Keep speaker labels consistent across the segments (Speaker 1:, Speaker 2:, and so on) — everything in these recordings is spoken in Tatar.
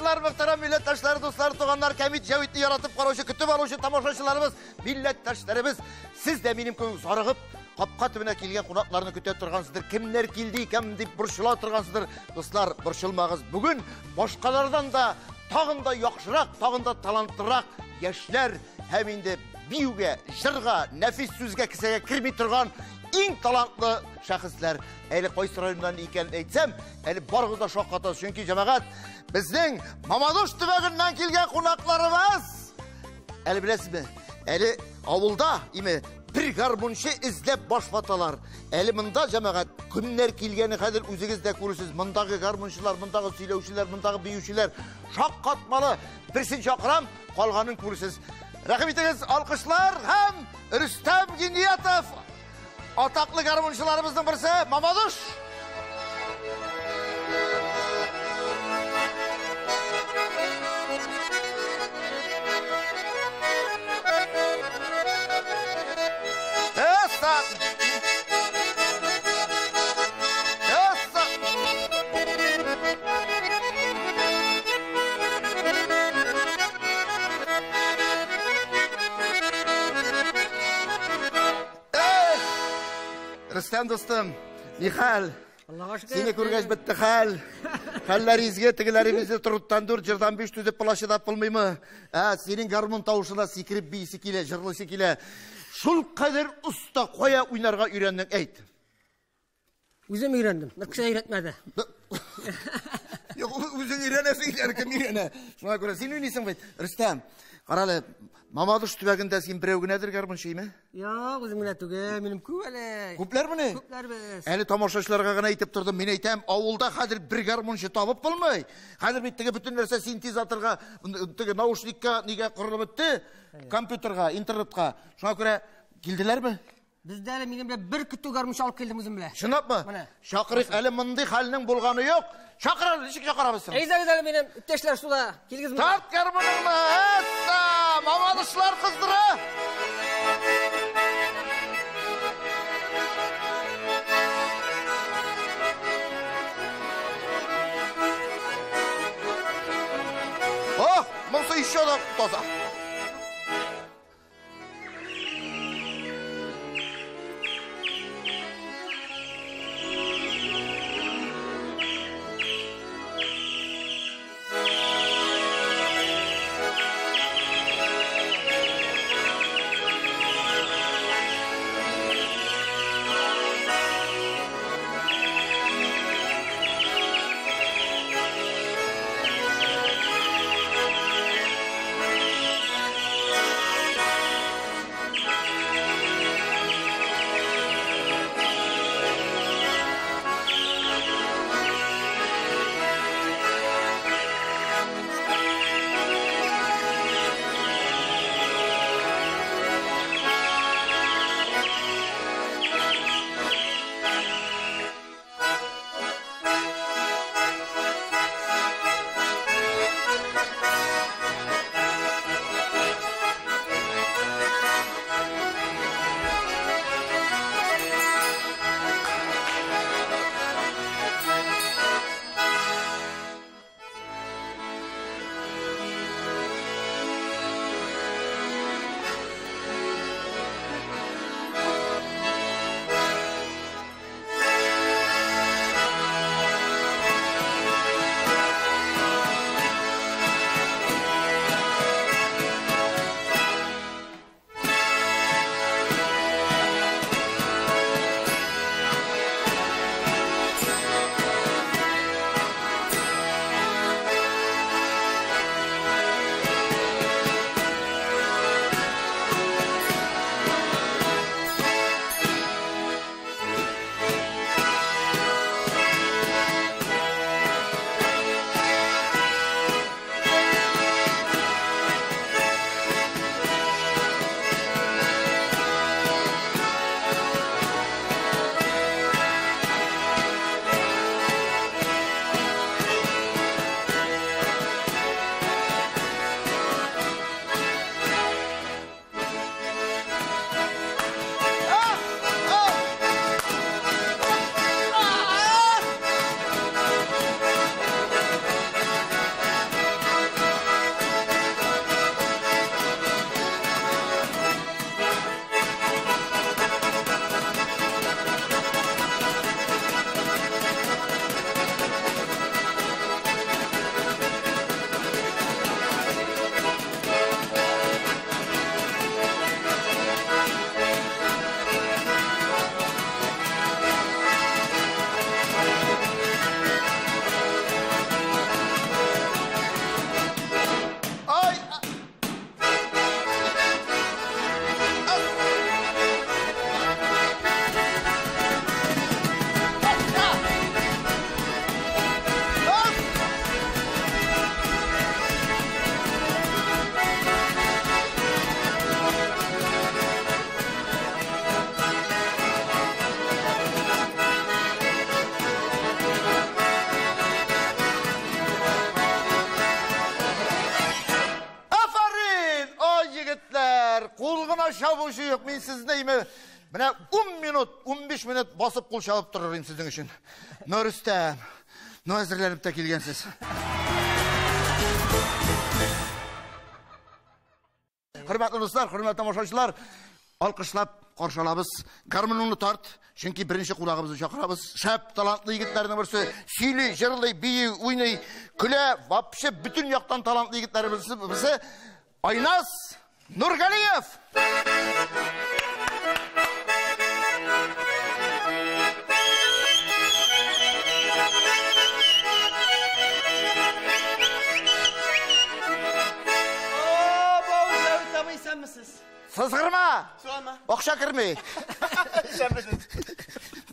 Speaker 1: Алкышлар, мөхтәрәм милләттәшләр, дуслар, туганнар, кәмит Җәвитне яратып караучы, көтеп алучы тамашачыларыбыз, милләттәшләребез, сез дә минем кебек зарыгып, капка төбенә килгән кунакларны көтә торгансыздыр. Кемнәр килде икән дип борчыла торгансыздыр. Дуслар, борчылмагыз. Бүген башкалардан да тагын да яхшырак, тагын да талантлырак яшьләр һәм инде биюгә, җырга, нәфис сүзгә кесәгә керми торган иң талантлы шәхесләр. Әле кайсы районнан икәнен әйтсәм, әле барыгыз да шаккатасыз. Чөнки җәмәгать, безнең Мамадыш төбәгеннән килгән кунакларыбыз. Әле беләсезме? Әле авылда, име, бер гармунчы эзләп баш ваталар. Әле монда җәмәгать кемнәр килгәне хәзер үзегез дә күрерсез. Мондагы гармунчылар, мондагы сөйләүчеләр, мондагы биючеләр шаккатмалы. Берсен чакырам, калганын күрерсез. Рәхим итегез, алкышлар һәм Рөстәм Гиниятов, атаклы гармунчыларыбызның берсе, Мамадыш. Эсса! Эсса! Эх! Рөстәм дустым, нихәл?
Speaker 2: Аллага шөкер.
Speaker 1: Сине күргәч бетте хәл. Хәлләр изге, тегеләребезне торуттан дүрт, җырдан биш түзеп була чыдап булмыймы? Ә, синең гармун тавышына сикереп биисе килә, җырлыйсы килә. Шул кадәр оста кая уйнарга өйрәндең, әйт.
Speaker 2: Үзем өйрәндем. Бер кеше өйрәтмәде.
Speaker 1: Юк, үзең өйрәнәсең икән, кем өйрәнә? Шуңа күрә син уйныйсың бит. Рөстәм, карале, Мамадыш төбәгендә син берәү генәдер гармунчы, име?
Speaker 2: Юк, үзем генә түгел, минем күп әле.
Speaker 1: Күпләрмени?
Speaker 2: Күпләр без.
Speaker 1: Әле тамашачыларга гына әйтеп тордым, мин әйтәм, авылда хәзер бер гармунчы табып булмый. Хәзер бит теге бөтен нәрсә синтезаторга, теге наушникка нигә корылып бетте, компьютерга, интернетка. Шуңа күрә килделәрме?
Speaker 2: Бездә әле минем белән бер көтү гармунчы алып килдем үзем белән.
Speaker 1: Чынлапмы?
Speaker 2: Менә.
Speaker 1: Чакырыйк, әле мондый хәлнең булганы юк. Чакыр әле, ничек чакырабыз соң?
Speaker 2: Әйдәгез әле минем иптәшләр суда. Килегез монда.
Speaker 1: Тарт гармуныңны, әсса, Мамадышлар кыздыра. Ох, монысы еще да таза. чабучы юк. Мин сезне име менә 10 минут, 15 минут басып кул чабып торыр идем сезнең өчен. Ну, Рөстәм, ну әзерләнеп тә килгәнсез. Хөрмәтле дуслар, хөрмәтле тамашачылар, алкышлап каршы алабыз. Гармуныңны тарт, чөнки беренче кунагыбызны чакырабыз. Шәп талантлы егетләрнең берсе, сөйли, җырлый, бии, уйный, көлә, вообще бөтен яктан талантлы егетләребез берсе Айназ Нургалиев. Сызгырма! Акча керми.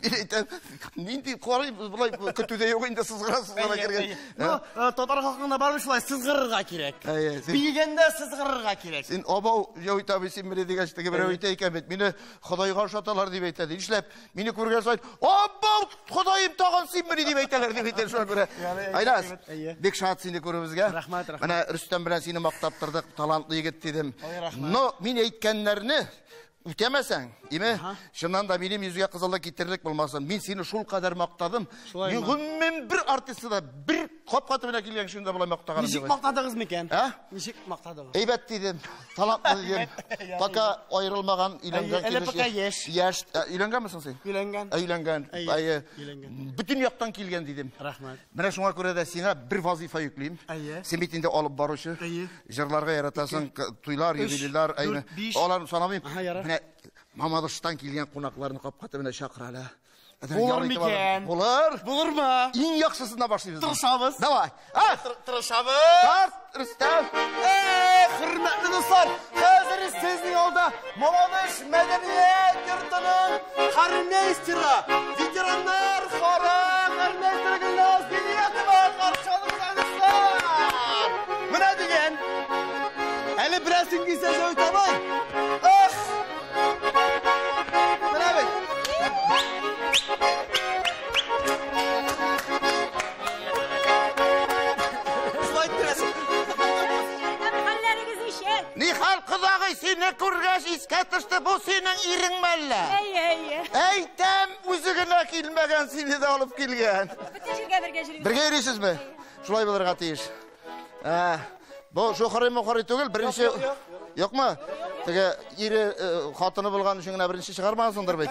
Speaker 1: Мин әйтәм, нинди карый болай көтүдә юк инде сызгыра-сызгыра кергән.
Speaker 3: Ну, татар халкында бармы шулай сызгырырга кирәк. Биегәндә сызгырырга кирәк.
Speaker 1: Син абау Җәвит абый син мине дигәч теге берәү әйтә икән бит, мине Ходайга ошаталар дип әйтә. Нишләп? Мине күргән саен, абау, Ходаем тагын син мине дип әйтәләр дип әйтә шуңа күрә. Айназ, бик шат сине күрүебезгә.
Speaker 3: Рәхмәт, рәхмәт.
Speaker 1: Менә Рөстәм белән сине мактап тордык, талантлы егет дидем. Но мин әйткәннәрне үтәмәсәң, име? Чыннан да минем йөзгә кызыллык китерерлек булмасын. Мин сине шул кадәр мактадым. Мин гомумән бер артистны да бер капка төбенә килгән кешене дә болай мактаганым
Speaker 3: Ничек
Speaker 1: юк.
Speaker 3: мактадыгыз микән?
Speaker 1: Ә?
Speaker 3: Ничек мактадыгыз?
Speaker 1: Әйбәт дидем, талантлы дидем. Пока аерылмаган, өйләнгән
Speaker 3: Әле
Speaker 1: килеш.
Speaker 3: пока яшь.
Speaker 1: Яшь. Өйләнгәнме соң син?
Speaker 3: Өйләнгән.
Speaker 1: Өйләнгән.
Speaker 3: Әйе, өйләнгән.
Speaker 1: Бөтен яктан килгән дидем.
Speaker 3: Рәхмәт.
Speaker 1: Менә шуңа күрә дә сиңа бер вазифа йөклим.
Speaker 3: Әйе.
Speaker 1: Син бит инде алып баручы.
Speaker 3: Әйе.
Speaker 1: Җырларга яратасың, туйлар, юбилейлар, әйе.
Speaker 3: 4, 5.
Speaker 1: Аларны санамыйм.
Speaker 3: Аһа, ярар.
Speaker 1: Менә Мамадыштан килгән кунакларны капка төбенә чакыра әле.
Speaker 3: Булыр микән?
Speaker 1: Булыр.
Speaker 3: Булырмы?
Speaker 1: Иң яхшысына башлыйбыз.
Speaker 3: Тырышабыз.
Speaker 1: Давай. Ат!
Speaker 3: Тырышабыз.
Speaker 1: Тарт, Рөстәм.
Speaker 3: Хөрмәтле дуслар, хәзер сезнең алда Мамадыш мәдәният йортының хормейстеры, ветераннар хоры хормейстеры Гөлназ Гиниятова каршы алыгыз, дуслар. Менә дигән. Әле бераз килсә Җәвит абый. Ах! Менә бит. Шулай иттерәсең.
Speaker 4: Хәлләрегез ничек?
Speaker 1: Нихәл, кодагый, сине күргәч искә төште, бу синең ирең мәллә?
Speaker 4: Әйе, әйе.
Speaker 1: Әйтәм, үзе генә килмәгән, сине дә алып килгән.
Speaker 4: Бөтен җиргә бергә йөрибез.
Speaker 1: Бергә йөрисезме? Шулай булырга тиеш. Бу шухрый-мухрый түгел, беренче Юкмы? Теге ире хатыны булган өчен генә беренче чыгармагансыңдыр бит.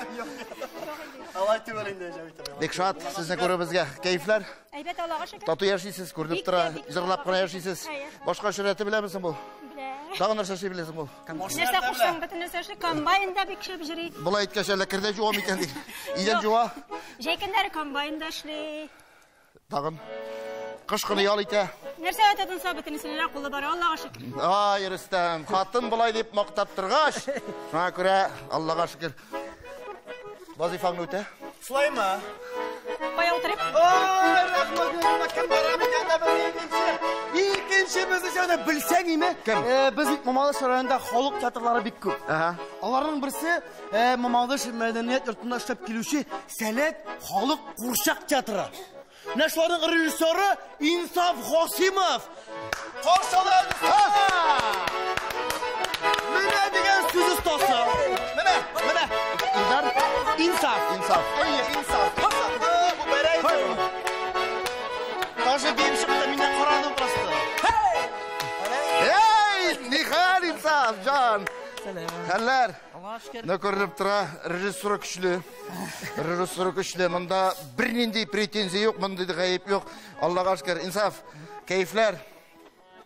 Speaker 3: Алай түгел инде, Җәвит абый.
Speaker 1: Бик шат сезне күрүебезгә. Кәефләр?
Speaker 4: Әйбәт, Аллага шөкер.
Speaker 1: Тату яшисез, күренеп
Speaker 4: Бик
Speaker 1: тора,
Speaker 4: тә, бик тә.
Speaker 1: җырлап кына яшисез.
Speaker 4: Әйе.
Speaker 1: Башка шөрәте беләмесең бу?
Speaker 4: Белә.
Speaker 1: Тагын нәрсә эшли беләсең бу?
Speaker 4: Нәрсә кушсаң, бөтен нәрсә эшли. Комбайнда бик шәп йөри.
Speaker 1: Болай әйткәч, әллә кердә жуа микән дип. Идән жуа.
Speaker 4: Җәй көннәре комбайнда эшли.
Speaker 1: Тагын. Кыш көне ял итә.
Speaker 4: Нәрсә тотынса, бөтенесенә кулы бар, Аллага шөкер.
Speaker 1: Ай, Рөстәм, хатын болай дип мактап торгач, шуңа күрә Аллага шөкер. Вазифаңны үтә.
Speaker 3: Шулаймы?
Speaker 4: Кая утырып?
Speaker 3: Ай, рәхмәт, рәхмәт, кем бара микән дә без икенче. Икенче без өчен белсәң име?
Speaker 1: Кем?
Speaker 3: Без бит Мамадыш районында халык театрлары бик күп.
Speaker 1: Ага.
Speaker 3: Аларның берсе Мамадыш мәдәният йортында эшләп килүче Сәләт халык курчак театры. Менә шуларның режиссеры Инсаф Хосимов. Каршы алыгыз! Менә дигән сүз остасы. Менә, менә.
Speaker 1: Илдар?
Speaker 3: Инсаф.
Speaker 1: Инсаф.
Speaker 3: Әйе, Инсаф. Инсаф. Бу бәрәй. Даже бием чыкты, мине карады просто.
Speaker 1: Эй, нихәл, Инсаф, җан. Хәлләр.
Speaker 2: Аллаһ шөкер.
Speaker 1: Менә күренеп тора, режиссура көчле. Режиссура көчле. Монда бернинди претензия юк, мондый гаеп юк. Аллаһка шөкер. Инсаф, кәефләр?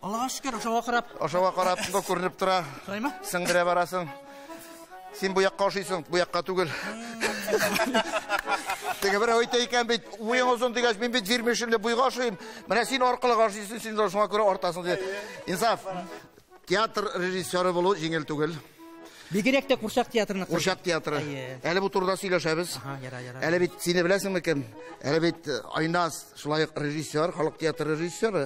Speaker 2: Аллаһка шөкер, ошауга карап.
Speaker 1: Ошауга карап, монда күренеп тора.
Speaker 2: Шулаймы?
Speaker 1: Сеңдерә барасың. Син бу якка ошыйсың, бу якка түгел. Теге берәү әйтә икән бит, буең озын дигәч, мин бит вермишелле буйга ошыйм. Менә син аркылыга ошыйсың, син дә шуңа күрә артасың ди. Инсаф, театр режиссеры булу җиңел түгел.
Speaker 2: Бигрәк тә курчак театрына.
Speaker 1: Курчак театры.
Speaker 2: Әйе.
Speaker 1: Әле бу турыда сөйләшәбез.
Speaker 2: Аһа, яра, яра.
Speaker 1: Әле бит сине беләсеңме кем? Әле бит Айназ шулай ук режиссер, халык театры режиссеры,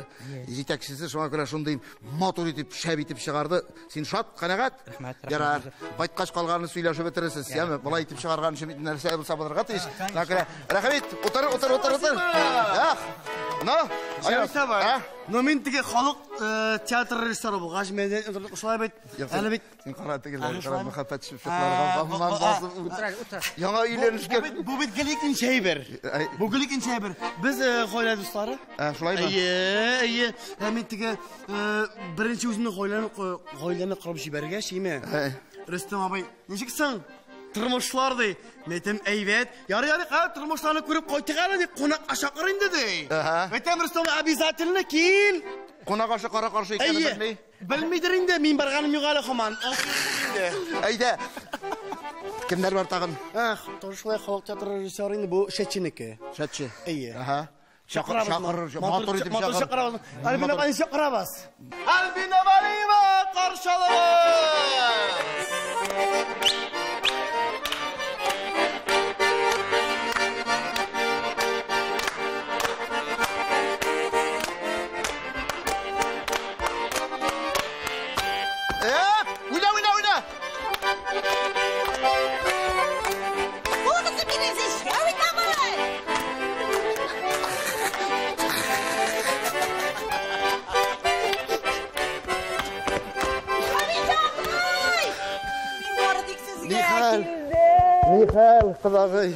Speaker 1: җитәкчесе, шуңа күрә шундый матур итеп, шәп итеп чыгарды. Син шат, канәгать?
Speaker 2: Рәхмәт, рәхмәт.
Speaker 1: Ярар. Кайткач калганын сөйләшеп бетерерсез, яме? Болай итеп чыгарган өчен бит нәрсә булса булырга тиеш. Шуңа күрә рәхмәт. Утыр, утыр, утыр, утыр. Ах. Ну,
Speaker 3: Җәвит абый. Ну мин теге халык театр режиссеры булгач, мәдәният йортында шулай бит. Әле бит.
Speaker 1: Син кара тегеләр, кара мәхәббәт шифтларга баман басып. Яңа өйләнешкә.
Speaker 3: Бу бит гел икенче әйбер. Бу гел икенче әйбер. Без гаилә дуслары.
Speaker 1: Шулаймы?
Speaker 3: Әйе, әйе. Мин теге беренче үземнең гаиләне корып җибәргәч, име? Рөстәм абый, ничек соң? Тормышлар ди. Мәйтәм әйбәт. Ярый, ярый, кара тормышларны күреп кайтыйк әле ди, кунакка чакыр инде ди. Мәйтәм Рөстәм обязательно кил.
Speaker 1: Кунак ашы кара каршы икәнен белми.
Speaker 3: Белмидер инде, мин барганым юк әле һаман.
Speaker 1: Әйдә. Кемнәр бар тагын?
Speaker 3: Ах, тоже шулай халык театры режиссеры инде бу Шәтченеке.
Speaker 1: Шәтче.
Speaker 3: Әйе.
Speaker 1: Аһа. Чакыр, чакыр, матур итеп чакыр.
Speaker 3: Альбина Валиева чакырабыз. Альбина Валиева каршы алабыз.
Speaker 1: Уйна, уйна, уйна!
Speaker 4: Булыгыз бирегез, Җәвит абый! Җәвит абый! Мин бары тик сезгә
Speaker 1: Нихәл?
Speaker 4: килдем.
Speaker 1: Нихәл, кодагый.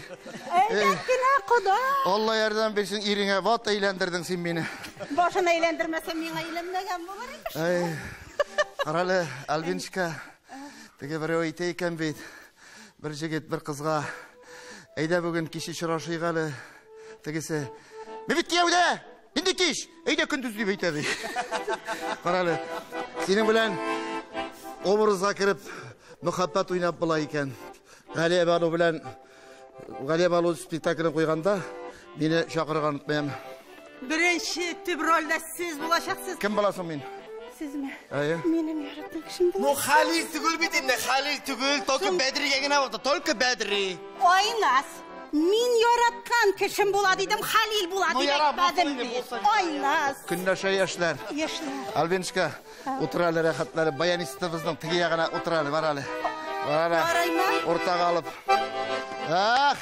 Speaker 4: Әйбәт кенә, кода.
Speaker 1: Алла ярдәм бирсен, иреңә ват әйләндердең син мине.
Speaker 4: Башын әйләндермәсәм, миңа әйләнмәгән булыр иде.
Speaker 1: Ай, карале, Альбиночка, теге берәү әйтә икән бит, бер җегет бер кызга, әйдә бүген кич очрашыйк әле. Тегесе, мин бит кияүдә, инде кич, әйдә көндез дип әйтә ди. Карале, синең белән образга кереп, мәхәббәт уйнап була икән. Галия Бану белән Галия Бану спектаклен куйганда мине чакырган онытмыйм.
Speaker 4: Беренче төп рольдә сез булачаксыз.
Speaker 1: Кем буласың мин?
Speaker 4: Сезме?
Speaker 1: Әйе.
Speaker 4: Минем яраткан кешем
Speaker 3: Ну,
Speaker 4: була.
Speaker 3: Халил түгел бит инде, Халил түгел, только Бәдригә генә булды, только Бәдри.
Speaker 4: Айназ, мин яраткан кешем була дидем, Халил була
Speaker 3: Ну,
Speaker 4: дип
Speaker 3: ярар, булсын
Speaker 4: әйтмәдем
Speaker 3: инде,
Speaker 4: бит.
Speaker 3: булсын.
Speaker 4: Айназ.
Speaker 1: Көнләшә яшьләр.
Speaker 4: Яшьләр.
Speaker 1: Альбиночка, утыр әле рәхәтләнеп, баянистыбызның теге ягына утыр әле, бар әле. Бар әле.
Speaker 4: Бараймы?
Speaker 1: Уртага алып. Ах,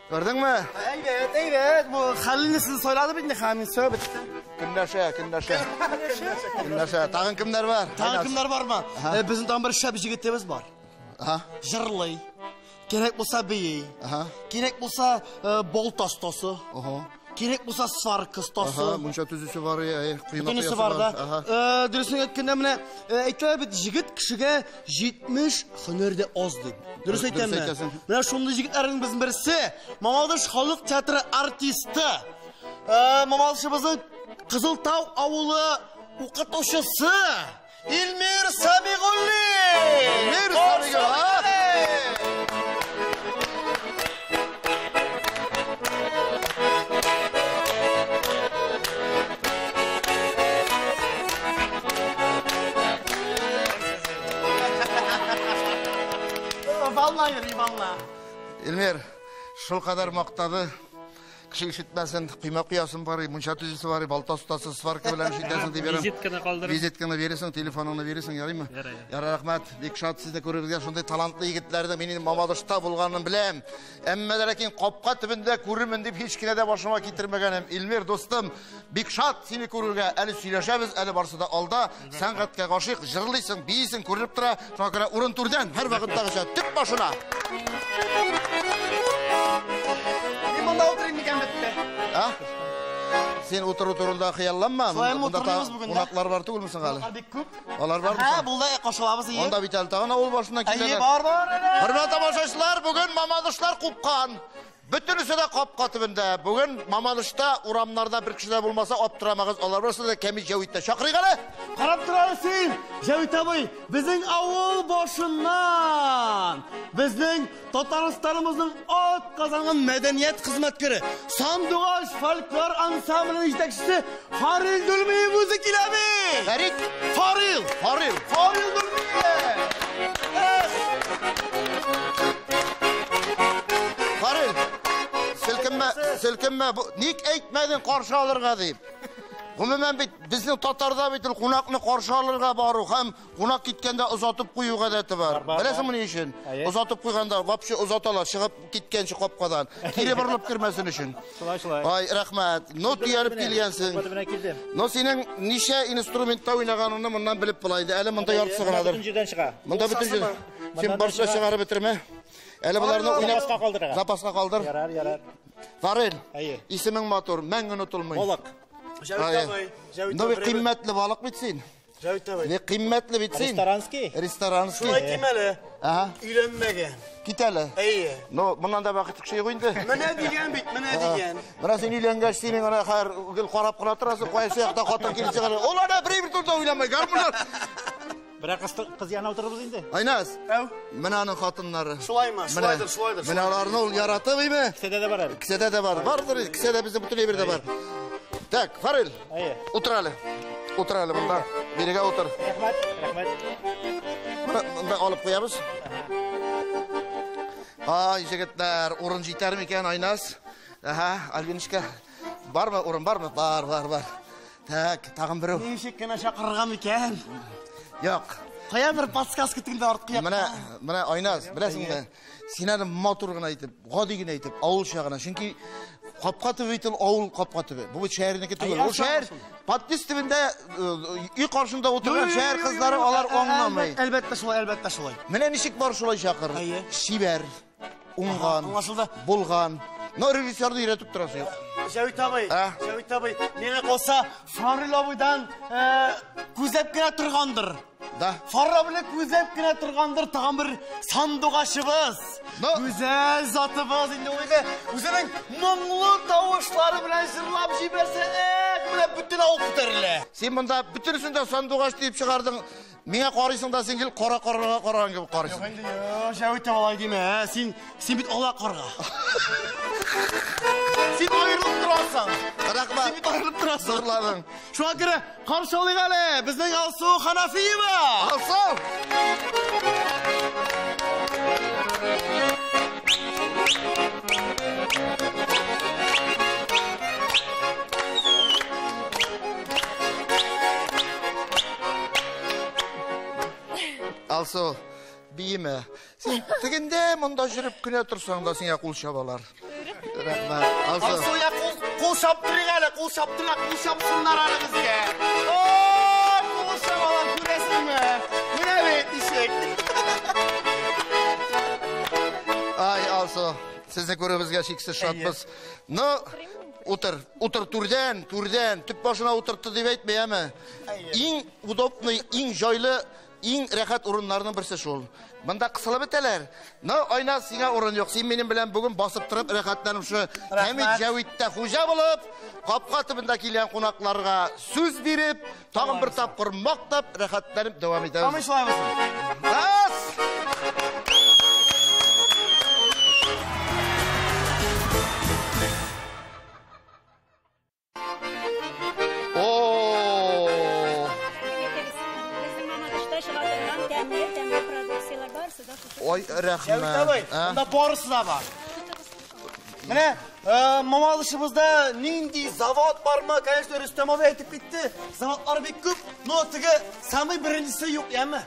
Speaker 1: күрдеңме?
Speaker 3: Әйбәт, әйбәт, бу Халилне сез сайлады бит инде, Халилне сөйләп бетте.
Speaker 1: Көнләшә, көнләшә. Көнләшә. Тагын кемнәр бар?
Speaker 3: Тагын кемнәр бармы? Безнең тагын бер шәп җегетебез бар.
Speaker 1: Аһа.
Speaker 3: Җырлый. Кирәк булса бии.
Speaker 1: Аһа.
Speaker 3: Кирәк булса балта остасы.
Speaker 1: Ого.
Speaker 3: Кирәк булса сварка остасы.
Speaker 1: Аһа, мунча төзүче бар, койма
Speaker 3: Бөтенесе
Speaker 1: коясы
Speaker 3: бар да.
Speaker 1: Аһа.
Speaker 3: Дөресен әйткәндә менә әйтәләр бит, җегет кешегә 70 һөнәр дә аз дип. Дөрес
Speaker 1: Дөрес
Speaker 3: әйтәмме?
Speaker 1: әйтәсең.
Speaker 3: Менә шундый җегетләрнең безнең берсе, Мамадыш халык театры артисты. Мамадышыбызның Кызыл Тау авылы укытучысы Илмир Сабигуллин.
Speaker 1: Илмир Сабигуллин.
Speaker 3: Vallahi йөри, валла.
Speaker 1: Илмир, шул кадәр мактады. Кеше ишетмәсен, койма куясын бар, мунча төзүче бар, балта остасы, сварка белән ишетәсең дип йөрим.
Speaker 5: Визитканы калдырып.
Speaker 1: Визитканы бирәсең, телефоныңны бирәсең, ярыймы?
Speaker 5: Ярый.
Speaker 1: Ярар, рәхмәт. Бик шат сезне күрергә, шундый талантлы егетләрнең минем Мамадышта булганын беләм. Әмма дә ләкин капка төбендә күрермен дип һич кенә дә башыма китермәгәнем. Илмир дустым, бик шат сине күрергә. Әле сөйләшәбез, әле барсы да алда. Сәнгатькә гашыйк, җырлыйсың, бийсең, күренеп тора. Шуңа күрә урын түрдән һәр вакыттагыча төп башына.
Speaker 3: Мин монда утырыйм микән бетте?
Speaker 1: А? Син утыру турында хыялланма.
Speaker 3: Шулаймы
Speaker 1: Монда
Speaker 3: утырмыйбыз бүген дә?
Speaker 1: Кунаклар бар түгелме соң әле?
Speaker 3: Алар бик күп.
Speaker 1: Алар бармы
Speaker 3: Һә,
Speaker 1: соң?
Speaker 3: булды, кушылабыз ие.
Speaker 1: Анда бит әле тагын авыл башыннан
Speaker 3: Әйе,
Speaker 1: киләләр.
Speaker 3: бар, бар, әле.
Speaker 1: Хөрмәтле тамашачылар, бүген Мамадышлар купкан. Бөтенесе дә капка төбендә. Бүген Мамадышта урамнарда бер кеше дә булмаса, аптырамагыз. Алар барысы да Кәмит Җәвиттә. Чакырыйк әле.
Speaker 3: Карап тор әле син, Җәвит абый, безнең авыл башыннан, безнең Татарстаныбызның ат казанган мәдәният хезмәткәре, Сандугач фольклор ансамбленең җитәкчесе Фарил Дулмиев үзе килә бит.
Speaker 1: Фәрит.
Speaker 3: Фарил.
Speaker 1: Фарил.
Speaker 3: Фарил Дулмиев. Эх.
Speaker 1: Фарил. Селкенмә, селкенмә. Бу ник әйтмәдең каршы алырга дип? Гомумән бит безнең татарда бит ул кунакны каршы алырга бару һәм кунак киткәндә озатып кую гадәте бар. Беләсеңме ни өчен? Озатып куйганда вообще озаталар, чыгып киткәнче капкадан. Кире борылып кермәсен өчен.
Speaker 2: Шулай, шулай.
Speaker 1: Ай, рәхмәт. Ну, төялеп килгәнсең.
Speaker 2: Килдем.
Speaker 1: Ну, синең ничә инструментта уйнаганыңны моннан белеп була инде. Әле монда яртысы гынадыр.
Speaker 2: Бөтен җирдән чыга.
Speaker 1: Монда бөтен җир. Син барса чыгарып бетермә. Әле боларны уйнап
Speaker 2: Запаска калдырырга.
Speaker 1: Запаска калдыр.
Speaker 2: Ярар, ярар.
Speaker 1: Фарил,
Speaker 2: Әйе.
Speaker 1: исемең матур, мәңге онытылмый.
Speaker 2: Балык.
Speaker 3: Җәвит абый, Җәвит
Speaker 1: Ну,
Speaker 3: абый.
Speaker 1: кыйммәтле балык бит син.
Speaker 3: Җәвит абый.
Speaker 1: Не кыйммәтле бит син.
Speaker 2: Ресторанский.
Speaker 1: Ресторанский.
Speaker 3: Шулай дим әле.
Speaker 1: Ага.
Speaker 3: Өйләнмәгән.
Speaker 1: Кит әле.
Speaker 3: Әйе.
Speaker 1: Ну, моннан да бәхетле кеше юк инде.
Speaker 3: Менә дигән бит, менә дигән.
Speaker 1: Менә син өйләнгәч, синең ана хәр гел карап кына торасың, кайсы якта хатын килеп чыгар. Ул ана бер турда уйламый, гармуннар.
Speaker 2: Берәр кыз янына утырырбыз инде.
Speaker 1: Айназ,
Speaker 3: Әү.
Speaker 1: менә аның хатыннары.
Speaker 3: Шулаймы?
Speaker 1: Менә-
Speaker 3: Шулайдыр, шулайдыр.
Speaker 1: Менә аларны ул яратып име?
Speaker 2: Кесәдә дә бар әле.
Speaker 1: Кесәдә дә бар. Бардыр, кесәдә безнең бөтен әйбер дә бар. Так, Фарил,
Speaker 2: Әйе.
Speaker 1: утыр әле. Утыр әле монда. Бирегә утыр.
Speaker 2: Рәхмәт, рәхмәт.
Speaker 1: Менә монда алып куябыз. Ай, җегетләр, урын җитәр микән, Айназ? Аһа, Альбиночка. Бармы, урын бармы? Бар, бар, бар. Так, тагын берәү.
Speaker 3: Ничек кенә чакырырга микән?
Speaker 1: Юк.
Speaker 3: Кая бер подсказка тегендә арткы якта.
Speaker 1: Менә, менә Айназ, беләсеңме? Син әле матур гына әйтеп, гади генә әйтеп, авылча гына. Чөнки капка төбе бит ул авыл капка төбе. Бу бит шәһәрнеке түгел. Ул шәһәр подъезд төбендә өй каршында утырган шәһәр кызлары алар аңламый.
Speaker 3: Әлбәттә шулай, әлбәттә шулай.
Speaker 1: Менә ничек бар шулай чакыр.
Speaker 3: Әйе.
Speaker 1: Чибәр, уңган,
Speaker 3: Аңлашылды.
Speaker 1: булган. Но режиссерны өйрәтеп торасы юк.
Speaker 3: Җәвит абый,
Speaker 1: А?
Speaker 3: Җәвит абый, миңа калса, Фарил абыйдан күзләп кенә торгандыр.
Speaker 1: Да.
Speaker 3: Фарил абыйны күзләп кенә торгандыр, тагын бер сандугачыбыз.
Speaker 1: Но-
Speaker 3: Гүзәл затыбыз инде ул инде үзенең моңлы тавышлары белән җырлап җибәрсә, эх, менә бөтен авыл күтәрелә.
Speaker 1: Син монда бөтенесен дә сандугач дип чыгардың. Миңа карыйсың да син гел кара карга караган кебек карыйсың.
Speaker 3: Юк инде, юк, Җәвит абый алай димә, син син бит ала карга. Син аерылып торасың.
Speaker 1: Рәхмәт.
Speaker 3: Син бит аерылып торасың.
Speaker 1: Зурладың.
Speaker 3: Шуңа күрә каршы алыйк әле безнең Алсу Ханафиева.
Speaker 1: Алсу! Алсу, биеме. Син тегендә монда жүреп кенә торсаң да сиңа кул чабалар. Рәхмәт. Алсу.
Speaker 3: Алсу я кул чаптырыйк әле, кул чаптырыйк, кул чапсыннар әле безгә. О, кул чабалар күрәсеңме? Менә бит ничек.
Speaker 1: Ай, Алсу, сезне күрүебезгә чиксез шатбыз. Ну, утыр, утыр түрдән, түрдән, төп башына утыртты дип әйтмә, яме? Иң удобный, иң җайлы, иң рәхәт урыннарның берсе шул. Монда кысылып бетәләр. Но, Айназ, сиңа урын юк. Син минем белән бүген басып торып, рәхәтләнеп шушы Хәмит Җәвиттә хуҗа булып, капка төбендә килгән кунакларга сүз биреп, тагын бер тапкыр мактап, рәхәтләнеп дәвам итәбез.
Speaker 3: Камый шулай булсын.
Speaker 1: Бас! О!
Speaker 4: Безнең Мамадышта чыга торган тәмле, тәмле продукцияләр барысы да шушы.
Speaker 1: Ой,
Speaker 3: Җәвит абый,
Speaker 1: рәхмәт. А?
Speaker 3: монда барысы да бар. Менә Мамадышыбызда нинди завод бармы? Конечно, Рөстәм абый әйтеп китте. Заводлар бик күп, но теге самый беренчесе юк, яме?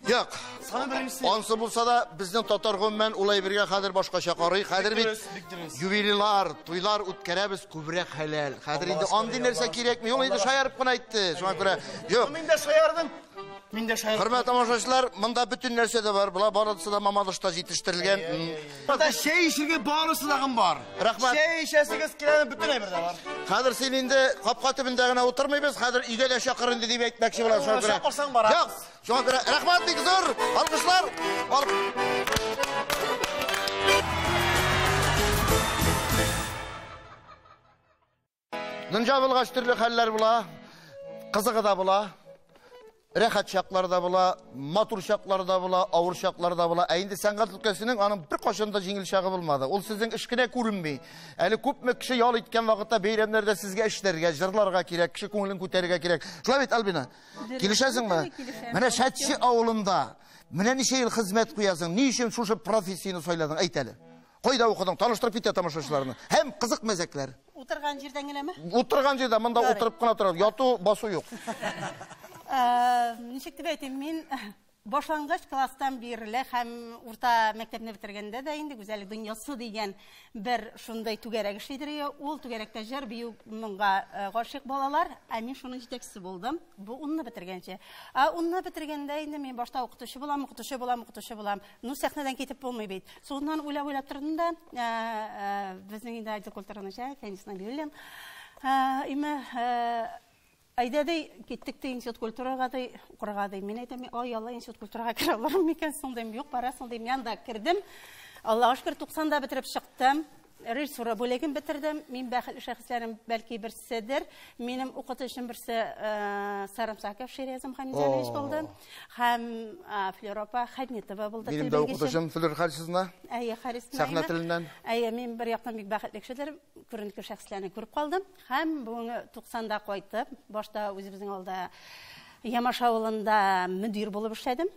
Speaker 1: Юк.
Speaker 3: Самый беренчесе. юк.
Speaker 1: Ансы булса да, безнең татар гомумән ул әйбергә хәзер башкача карый. Хәзер бит
Speaker 3: дөрес, бик дөрес.
Speaker 1: юбилейлар, туйлар үткәрәбез күбрәк хәләл. Хәзер инде
Speaker 3: Аллаһка
Speaker 1: андый
Speaker 3: шөкер,
Speaker 1: нәрсә
Speaker 3: Аллаһка
Speaker 1: кирәкми. Ул инде шаярып кына әйтте. Шуңа күрә, юк.
Speaker 3: Мин дә шаярдым. Мин дә шаярдым.
Speaker 1: Хөрмәтле тамашачылар, монда бөтен нәрсә дә бар. Була барысы да Мамадышта җитештерелгән.
Speaker 3: Монда чәй эчәргә барысы да бар.
Speaker 1: Рәхмәт.
Speaker 3: Чәй эчәсегез килә, бөтен әйбер дә бар.
Speaker 1: Хәзер син инде капка төбендә генә утырмыйбыз, хәзер өйгә дә чакыр инде дип әйтмәкче булам. Шуңа күрә.
Speaker 3: Чакырсаң барабыз.
Speaker 1: Юк, шуңа күрә рәхмәт бик зур. Алкышлар. Алып. Дөнья булгач төрле хәлләр була, кызыгы да була, рәхәт чаклар да була, матур чаклар да була, авыр чаклар да була. Ә инде сәнгать өлкәсенең аның бер кашында җиңел чагы булмады. Ул сезнең эш кенә күренми. Әле күпме кеше ял иткән вакытта бәйрәмнәрдә сезгә эшләргә, җырларга кирәк, кеше күңелен күтәрергә кирәк. Шулай бит, Альбина? Килешәсеңме?
Speaker 4: Килешәм.
Speaker 1: Менә Шәтче авылында менә ничә ел хезмәт куясың, ни өчен шушы профессияне сайладың? Әйт әле. Кайда укыдың? Таныштырып китә тамашачыларны. Һәм кызык мәзәкләр.
Speaker 4: Утырган җирдән генәме?
Speaker 1: Утырган җирдә, монда утырып кына тора. Яту, басу юк.
Speaker 4: Ничек дип әйтим, мин башлангыч класстан бирле һәм урта мәктәпне бетергәндә дә инде Гүзәллек дөньясы дигән бер шундый түгәрәк эшлидер. Ул түгәрәктә җыр, бию моңга гашыйк балалар, ә мин шуның җитәкчесе булдым. Бу унны бетергәнче. Ә унны бетергәндә инде мин башта укытучы булам, укытучы булам, укытучы булам. Ну, сәхнәдән китеп булмый бит. Соңыннан уйлап-уйлап тордым да, безнең инде отдел культураны Фәнис Нәбиуллин, име әйдә ди, киттек ди институт культурага ди, укырга ди. Мин әйтәм, ай Алла, институт культурага керә алырмын микән соң дим. Юк, барасың дим. Мин анда кердем. Аллага шөкер, 90-да бетереп чыктым. Режиссура бүлеген бетердем. Мин бәхетле шәхесләрем бәлки берседер. Минем укытучым берсе Сарымсаков Шерезм Хамизанович булды. Һәм Флюр апа Хаднитова булды.
Speaker 1: Минем дә укытучым Флюр Харисовна.
Speaker 4: Әйе, Харисовна.
Speaker 1: Сәхнә теленнән.
Speaker 4: Әйе, мин бер яктан бик бәхетле кешеләр, күренекле шәхесләрне күреп калдым. Һәм бүгенге 90-да кайтып, башта үзебезнең алда Ямаш авылында мөдир булып эшләдем.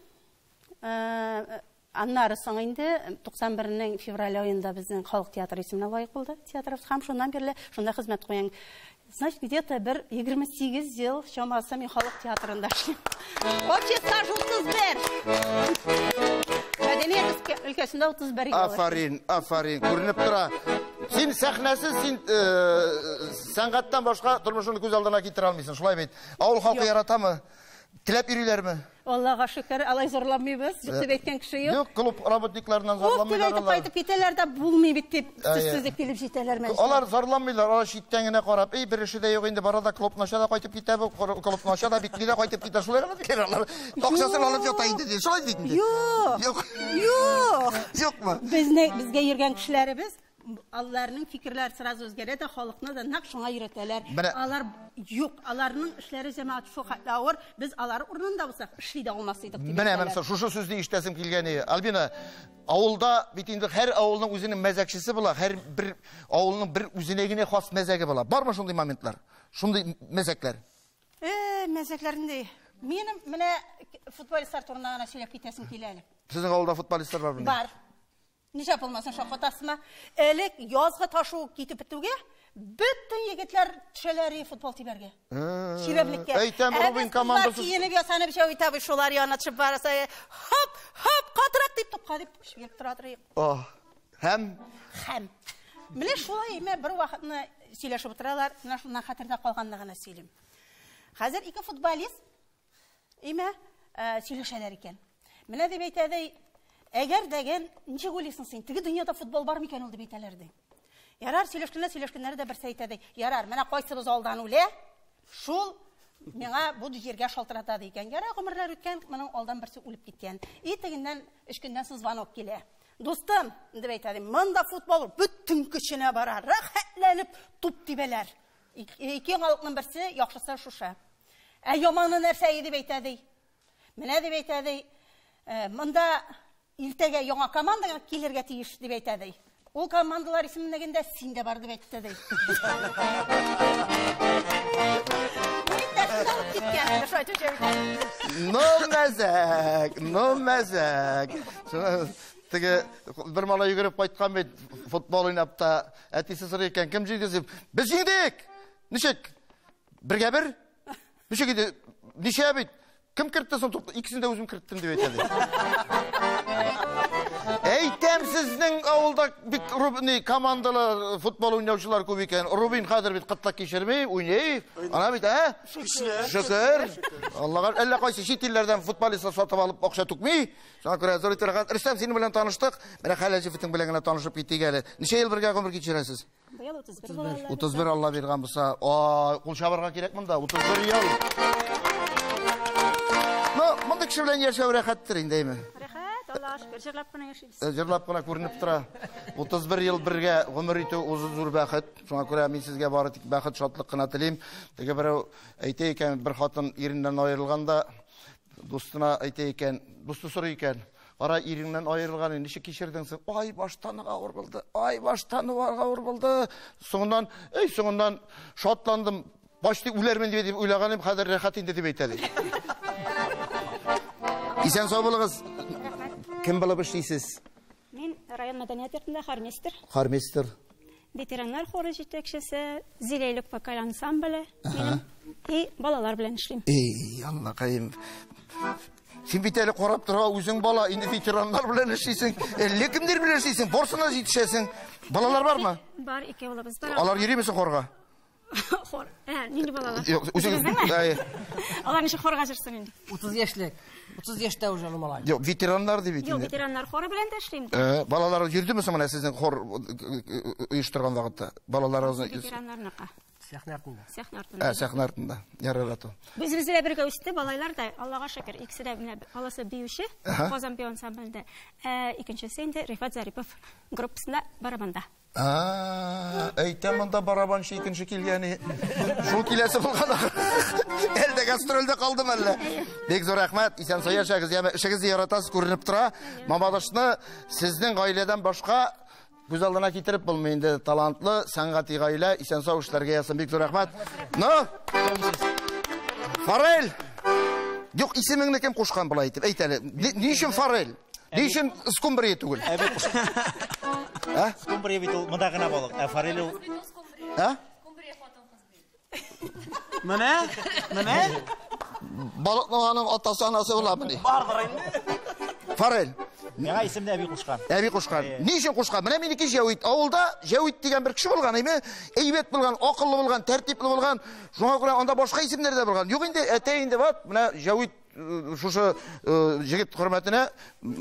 Speaker 4: Аннары соң инде 91-нең февраль аенда безнең халык театры исеменә лаек булды театрыбыз. Һәм шуннан бирле шунда хезмәт куям. Значит, где-то бер 28 ел чамасы мин халык театрында эшлим. Общий стаж 31. Мәдәният өлкәсендә 31 ел.
Speaker 1: Афарин, афарин, күренеп тора. Син сәхнәсез, син сәнгатьтән башка тормышыңны күз алдына китерә алмыйсың, шулай бит. Авыл халкы яратамы? Теләп йөриләрме?
Speaker 4: Аллага шөкер, алай зорламыйбыз. Юк дип әйткән кеше юк.
Speaker 1: Юк, клуб работникларыннан зорламыйлар
Speaker 4: алар. Кайтып китәләр дә булмый бит дип сүзсезлек килеп җитәләр мәҗлес.
Speaker 1: Алар зорламыйлар, алар читтән генә карап, эй, бер эше дә юк инде, бара да клубны ача да кайтып китә, бу клубны ача да битли дә кайтып китә. Шулай гына диләр алар. Акчасын алып ята инде ди. Шулай бит инде.
Speaker 4: Юк.
Speaker 1: Юк.
Speaker 4: Юк.
Speaker 1: Юкмы?
Speaker 4: Безне безгә йөргән кешеләребез аларның фикерләре сразу үзгәрә дә, халыкны да нәкъ шуңа өйрәтәләр. Алар юк, аларның эшләре җәмәгать шул хәтле авыр, без алар урынында булсак, эшли дә алмас идек дип.
Speaker 1: Менә менә шушы сүзне ишетәсем килгән иде. Альбина, авылда бит инде һәр авылның үзенең мәзәкчесе була, һәр бер авылның бер үзенә генә хас мәзәге була. Бармы шундый моментлар? Шундый мәзәкләр?
Speaker 4: Мәзәкләр инде. Минем менә футболистлар турында гына сөйләп китәсем килә әле.
Speaker 1: Сезнең авылда футболистлар бармы?
Speaker 4: Бар. Ничә булмасын шаккатасызмы? Элек язгы ташу китеп бетүгә бөтен егетләр төшәләр футбол тибәргә. Чирәмлеккә.
Speaker 1: Әйтәм, Рубин командасы
Speaker 4: киенеп ясанып Җәвит абый шулар янына төшеп барса, хоп, хоп, катырак дип топка дип биреп тора торыйк.
Speaker 1: Һәм
Speaker 4: һәм менә шулай әмма бер вакытны сөйләшеп утыралар, менә шуннан хәтердә калганны гына сөйлим. Хәзер ике футболист әмма сөйләшәләр икән. Менә дип әйтә, әгәр дәген, ничек уйлыйсың син, теге дөньяда футбол бар микән ул дип әйтәләр ди. Ярар, сөйләшкәннәр, сөйләшкәннәр дә берсе әйтә ди. Ярар, менә кайсыбыз алдан үлә, шул миңа бу җиргә шалтырата ди икән. Ярар, гомерләр үткән, моның алдан берсе үлеп киткән. И тегеннән өч көннән соң звонок килә. Дустым, дип әйтә ди, монда футбол бөтен көченә бара, рәхәтләнеп туп тибәләр. Ике яңалыкның берсе яхшысы шушы. Ә яманы нәрсә дип әйтә ди. Менә дип әйтә ди, монда иртәгә яңа командага килергә тиеш дип әйтә ди. Ул командалар исемлегендә син дә бар дип әйтте ди.
Speaker 1: Ну мәзәк, ну мәзәк. Теге бер малай йөгереп кайткан бит футбол уйнап та, әтисе сорый икән, кем җиңде дип. Без җиңдек. Ничек? Бергә бер? Ничек иде? Ничә бит? Кем кертте соң тупны? Икесен дә үзем керттем дип әйтә ди. Әйтәм, сезнең авылда бик Рубин командалар, футбол уйнаучылар күп икән. Рубин хәзер бит кытлык кичерми, уйный. Ана бит, ә? Шөкер. Аллага әллә кайсы чит илләрдән футболистлар сатып алып акча түкми. Шуңа күрә зур итеп рәхмәт. Рөстәм, синең белән таныштык. Менә хәләл җефетең белән генә танышып китик әле. Ничә ел бергә гомер кичерәсез?
Speaker 4: Быел 31 була.
Speaker 1: 31 Алла биргән булса, кул чабарга кирәк монда. 31 ел. Ну, мондый кеше белән яшәү рәхәттер инде, әйме?
Speaker 4: Рәхәт, Аллага шөкер, җырлап кына яшибез.
Speaker 1: Җырлап кына күренеп тора. 31 ел бергә гомер итү үзе зур бәхет. Шуңа күрә мин сезгә бары тик бәхет, шатлык кына телим. Теге берәү әйтә икән, бер хатын иреннән аерылганда дустына әйтә икән, дусты сорый икән: "Кара, иреңнән аерылган, ничек кичердең син?" "Ай, баштан авыр булды. Ай, баштан авыр булды." Соңыннан, эй, соңыннан шатландым. Башта үләрмен дип уйлаган идем, хәзер рәхәт инде дип әйтә ди. Исән сау булыгыз. Кем булып эшлисез?
Speaker 4: Мин
Speaker 5: Район мәдәният йортында хормейстер.
Speaker 1: Хормейстер.
Speaker 5: Ветераннар хоры җитәкчесе, Зиләйлек вокаль ансамбле минем. И балалар белән эшлим.
Speaker 1: Эй, Аллакаем. Син бит әле карап тора, үзең бала, инде ветераннар белән эшлисең. Әллә кемнәр белән эшлисең, барсына җитешәсең. Балалар бармы?
Speaker 5: Бар, ике улыбыз бар.
Speaker 1: Алар йөриме соң хорга?
Speaker 5: Хор. Нинди балалар?
Speaker 1: Юк, үзегез.
Speaker 5: Алар ничек хорга җырсын инде?
Speaker 6: 30 яшьлек. 30 яшьтә уже малай.
Speaker 1: Юк, ветераннар дип бит
Speaker 5: инде. Юк, ветераннар хоры белән дә эшлим.
Speaker 1: Балалар йөрдеме соң менә сезнең хор оештырган вакытта? Балаларыгызны
Speaker 5: ветераннарныкы.
Speaker 6: Сәхнә артында.
Speaker 5: Сәхнә артында.
Speaker 1: Сәхнә артында. Ярар ато.
Speaker 5: Без бездә бергә үсте балайлар да, Аллага шөкер, икесе дә менә баласы биюче, Казан бию ансамблендә. Икенчесе инде Рифат Зарипов группасында барабанда.
Speaker 1: Әйтәм монда барабанчы икенче килгәне. Шул киләсе булган. Әлдә гастрольдә калдым әллә. Бик зур рәхмәт. Исән-сау яшәгез. Яме эшегезне яратасыз күренеп тора. Мамадышны сезнең гаиләдән башка күз алдына китереп булмый инде. Талантлы, сәнгати гаилә, исән-сау эшләргә язсын. Бик зур рәхмәт. Ну, Форель. Юк, исемеңне кем кушкан болай итеп? Әйт әле. Ни өчен форель? Ни өчен скумбрия түгел?
Speaker 2: Скумбрия бит ул монда гына балык, ә форель ул.
Speaker 1: А?
Speaker 7: Скумбрия хатын-кыз бит.
Speaker 3: Менә, менә.
Speaker 1: Балыкның аның атасы анасы буламыни?
Speaker 3: Бардыр инде.
Speaker 1: Форель.
Speaker 2: Миңа исемне әби кушкан.
Speaker 1: Әби кушкан. Ни өчен кушкан? Менә минеке Җәвит. Авылда Җәвит дигән бер кеше булган, әйме? Әйбәт булган, акыллы булган, тәртипле булган. Шуңа күрә анда башка исемнәр дә булган. Юк инде, әтә инде вот, менә Җәвит шушы җегет хөрмәтенә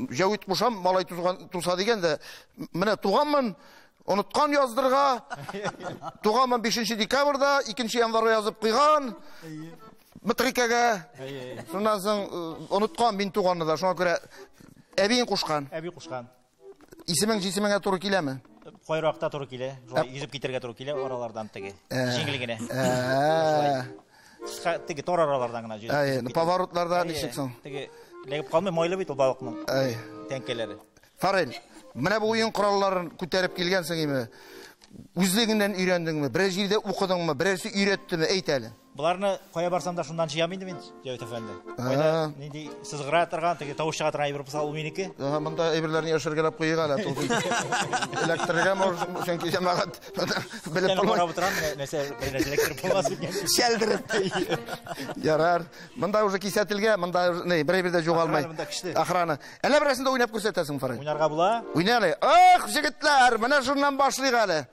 Speaker 1: Җәвит кушам, малай туса дигән дә, менә туганмын, оныткан яздырга, туганмын 5 декабрьдә, 2 январьда язып куйган. Метрикәгә. Шуннан соң оныткан мин туганны да, шуңа күрә әбиең кушкан.
Speaker 2: Әби кушкан.
Speaker 1: Исемең җисемеңә туры киләме?
Speaker 2: Кайракта туры килә. Шулай йөзеп китәргә туры килә аралардан теге. Җиңел генә. Кыска теге тор аралардан гына йөзеп.
Speaker 1: Әй, поворотларда ничек соң?
Speaker 2: Теге ләгеп калмый, майлы бит ул балыкның.
Speaker 1: Әй.
Speaker 2: Тәңкәләре.
Speaker 1: Форель, менә бу уен коралларын күтәреп килгәнсең име? Үзлегеңнән өйрәндеңме? Берәр җирдә укыдыңмы? Берәрсе өйрәттеме? Әйт әле.
Speaker 2: Буларны кая барсам да шуннан җыям инде мин, Җәвит әфәнде. Кайда нинди сызгыра торган, теге тавыш чыга торган әйбер булса, ул минеке.
Speaker 1: Монда әйберләрне яшергәләп куйыйк әле. Эләктерергә может, чөнки җәмәгать белеп булмый.
Speaker 2: Карап утырам, нәрсә, бер нәрсә эләктереп булмас икән.
Speaker 1: Шәлдереп. Ярар. Монда уже кисәтелгән, монда ни, бер әйбер дә югалмый. Охрана. Әллә берәрсен дә уйнап күрсәтәсең, Форель?
Speaker 2: Уйнарга була.
Speaker 1: Уйна әле. Ах, җегетләр, менә шуннан башлыйк әле.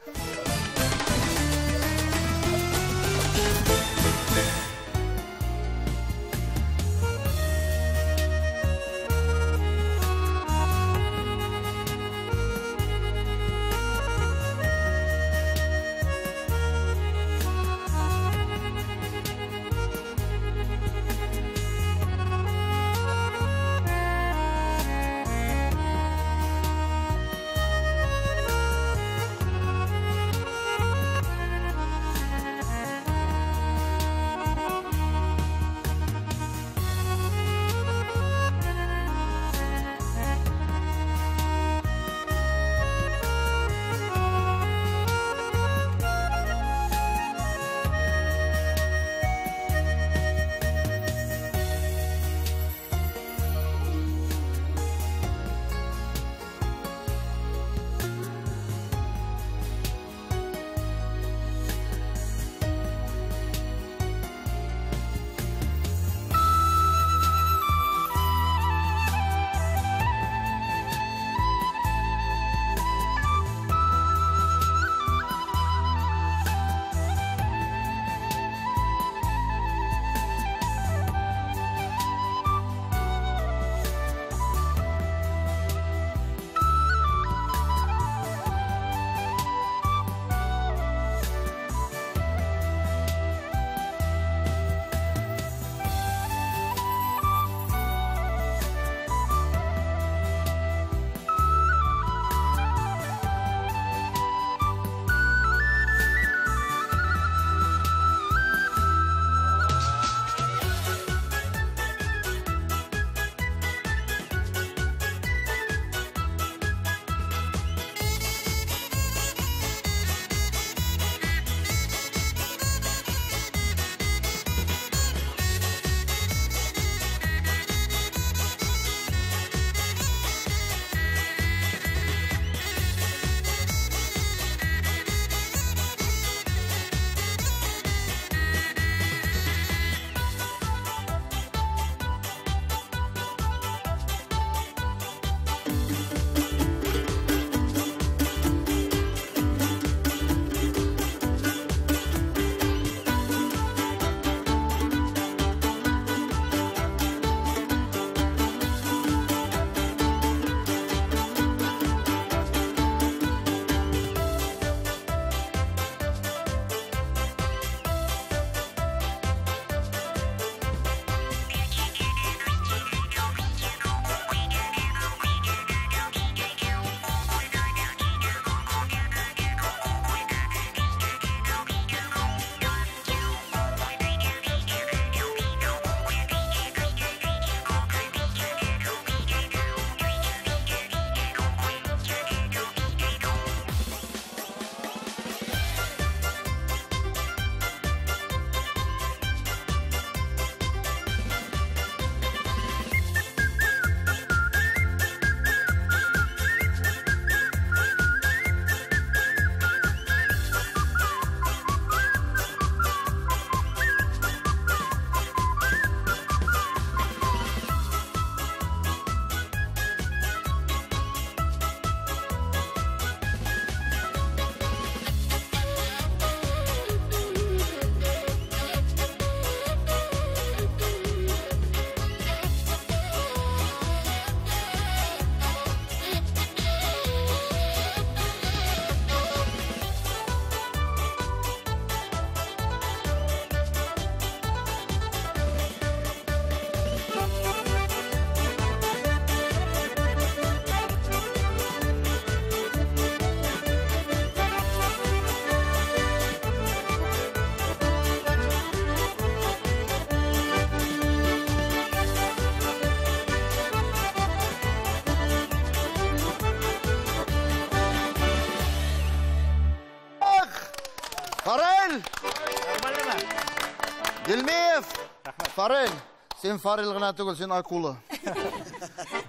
Speaker 1: Фарел! Гилмиев! Фарел! Син Фарел гына түгел, син акула.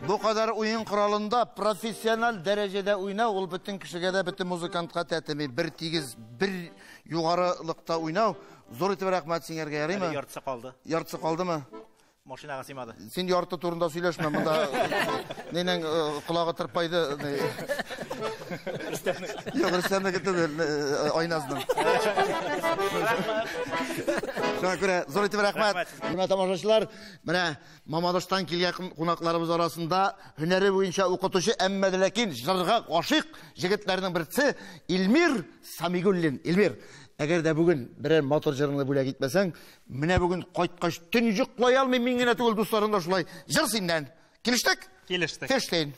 Speaker 1: Бу кадәр уен коралында профессиональ дәрәҗәдә уйнау, ул бөтен кешегә дә, бөтен музыкантка тәтеми. Бер тигез, бер югарылыкта уйнау. Зур итеп рәхмәт сиңәргә, ярыймы?
Speaker 2: Әле яртысы калды.
Speaker 1: Яртысы калдымы?
Speaker 2: Машинага сыймады.
Speaker 1: Син ярты турында сөйләшмә, монда нинең колагы тырпайды. Юк, Рөстәмнеке түгел, Айназның. Шуңа күрә зур итеп рәхмәт. Менә тамашачылар, менә Мамадыштан килгән кунакларыбыз арасында һөнәре буенча укытучы, әмма дә ләкин җырга гашыйк җегетләрнең берсе Илмир Самигуллин. Илмир, әгәр дә бүген берәр матур җырыңны бүләк итмәсәң, менә бүген кайткач төн йоклай алмыйм, мин генә түгел, дусларым да шулай. Җыр синнән. Килештек?
Speaker 7: Килештек.
Speaker 1: Килештек.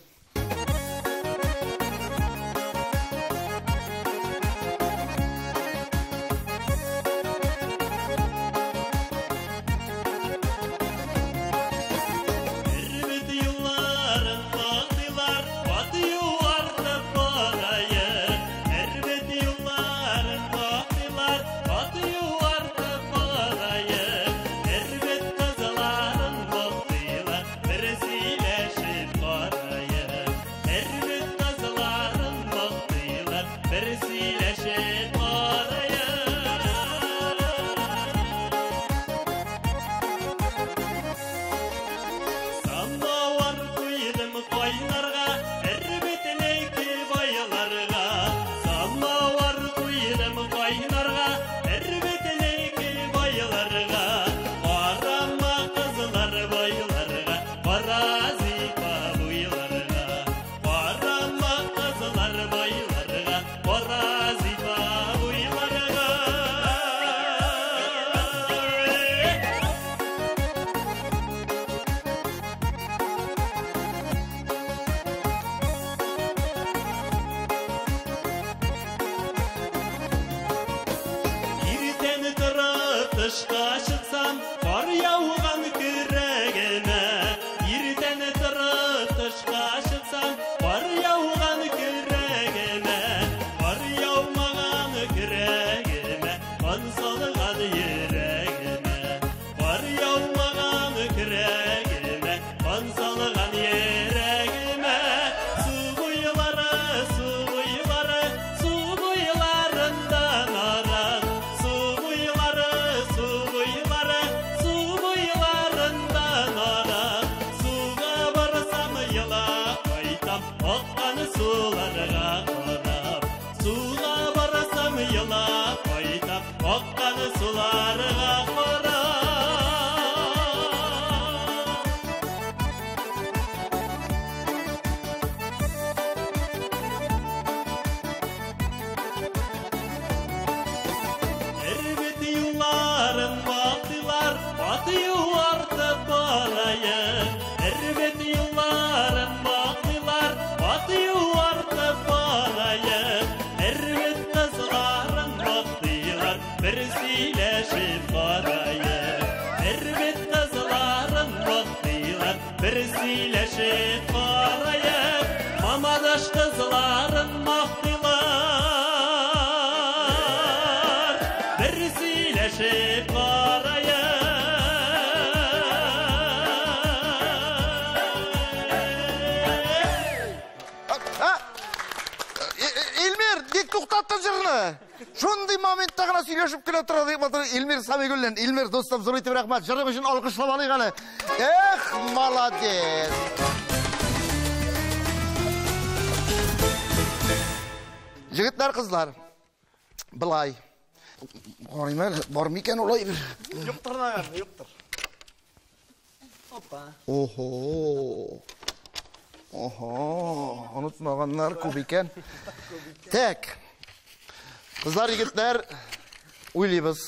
Speaker 1: Шундый моментта гына сөйләшеп кенә тора дип матур Илмир Самигуллин. Илмир, дустым, зур итеп рәхмәт. Җырың өчен алкышлап алыйк әле. Эх, молодец. Егетләр, кызлар, былай. Карыйм әле, бар микән улай бер?
Speaker 3: Юктыр, наверное, юктыр. Опа.
Speaker 1: Охо. Охо, онытмаганнар күп икән. Так. Кызлар, егетләр, уйлыйбыз.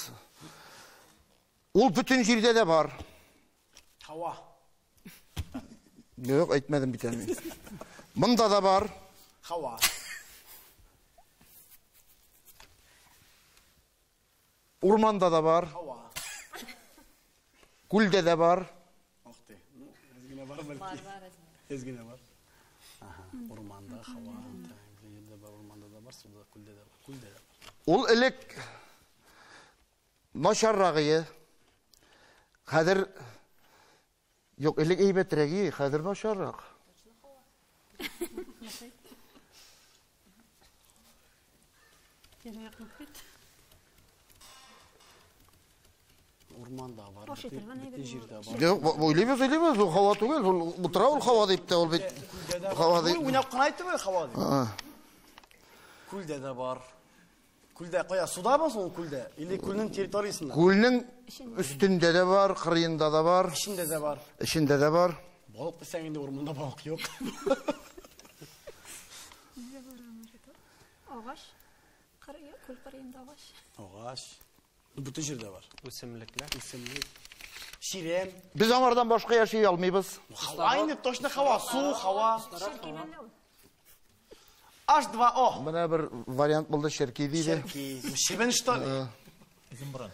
Speaker 1: Ул бөтен җирдә дә бар.
Speaker 3: Һава.
Speaker 1: Юк, әйтмәдем бит әле мин. Монда да бар.
Speaker 3: Һава.
Speaker 1: Урманда да бар.
Speaker 3: Һава.
Speaker 1: Күлдә дә бар.
Speaker 3: Ох ты. Ну, әз генә бар бәлки. Әз генә бар. Ага, урманда һава, җирдә бар, урманда да бар, суда, күлдә дә бар. Күлдә дә бар.
Speaker 1: Ул элек Начаррагые. Хәзер юк, элек әйбәтрәге, хәзер начаррак.
Speaker 3: Урманда бар, бөтен җирдә бар.
Speaker 1: Юк, уйлыйбыз, уйлыйбыз, ул һава түгел, ул утыра ул һава дип тә, ул бит һава дип.
Speaker 3: Уйнап кына әйтте бу һава дип. Күлдә дә бар. Күлдә кая, судамы соң күлдә? Или күлнең территориясендә?
Speaker 1: Күлнең өстендә дә бар, кырыенда да бар.
Speaker 3: Эчендә дә бар.
Speaker 1: Эчендә дә бар.
Speaker 3: Балык дисәң инде урманда балык юк.
Speaker 5: Агач. Күл кырыенда агач.
Speaker 3: Агач. Бөтен җирдә бар.
Speaker 6: Үсемлекләр.
Speaker 3: Үсемлек. Чирәм.
Speaker 1: Без аңардан башка яши алмыйбыз.
Speaker 3: Һава инде, точно һава, су, һава. H2O.
Speaker 1: Менә бер вариант булды, черки диде.
Speaker 3: Черки. Чебен что ли?
Speaker 2: Озын борын.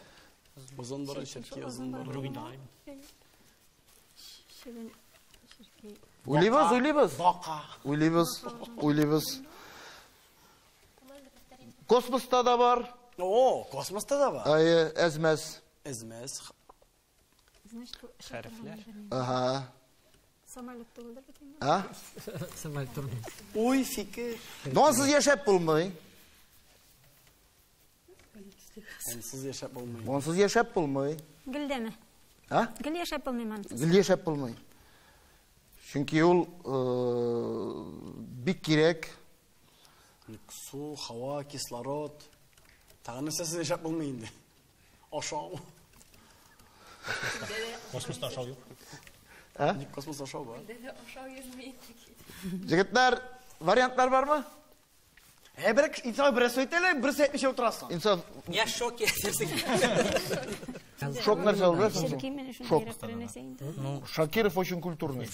Speaker 3: Озын борын, черки, озын борын.
Speaker 1: Уйлыйбыз, уйлыйбыз.
Speaker 3: Бака.
Speaker 1: Уйлыйбыз, уйлыйбыз. Космоста да бар.
Speaker 3: О, космоста да бар.
Speaker 1: Әйе, әзмәс.
Speaker 3: Әзмәс.
Speaker 6: Хәрефләр.
Speaker 1: Ага.
Speaker 5: Самолет түгелдер бит инде.
Speaker 1: А?
Speaker 6: Самолет түгел.
Speaker 3: Уй, фикер.
Speaker 1: Ансыз яшәп булмый.
Speaker 3: Ансыз яшәп булмый.
Speaker 1: Ансыз яшәп булмый.
Speaker 5: Гөлдәме?
Speaker 1: А?
Speaker 5: Гел яшәп булмый ансыз.
Speaker 1: Гел яшәп булмый. Чөнки ул бик кирәк.
Speaker 3: Су, һава, кислород. Тагын нәрсәсез яшәп булмый инде. Ашау.
Speaker 2: Космоста ашау юк.
Speaker 1: А?
Speaker 3: Ник космоста ашау бар?
Speaker 1: Егетләр, вариантлар бармы?
Speaker 3: Ә бер инсан берсе әйтә әле, берсе әйтмичә утырасың.
Speaker 1: Инсан
Speaker 6: Я в шоке.
Speaker 1: шок нәрсә ул, беләсеңме?
Speaker 5: Черки менә шундый
Speaker 1: Шок.
Speaker 5: ерак бер нәрсә инде.
Speaker 1: Ну, Шакиров очень культурный.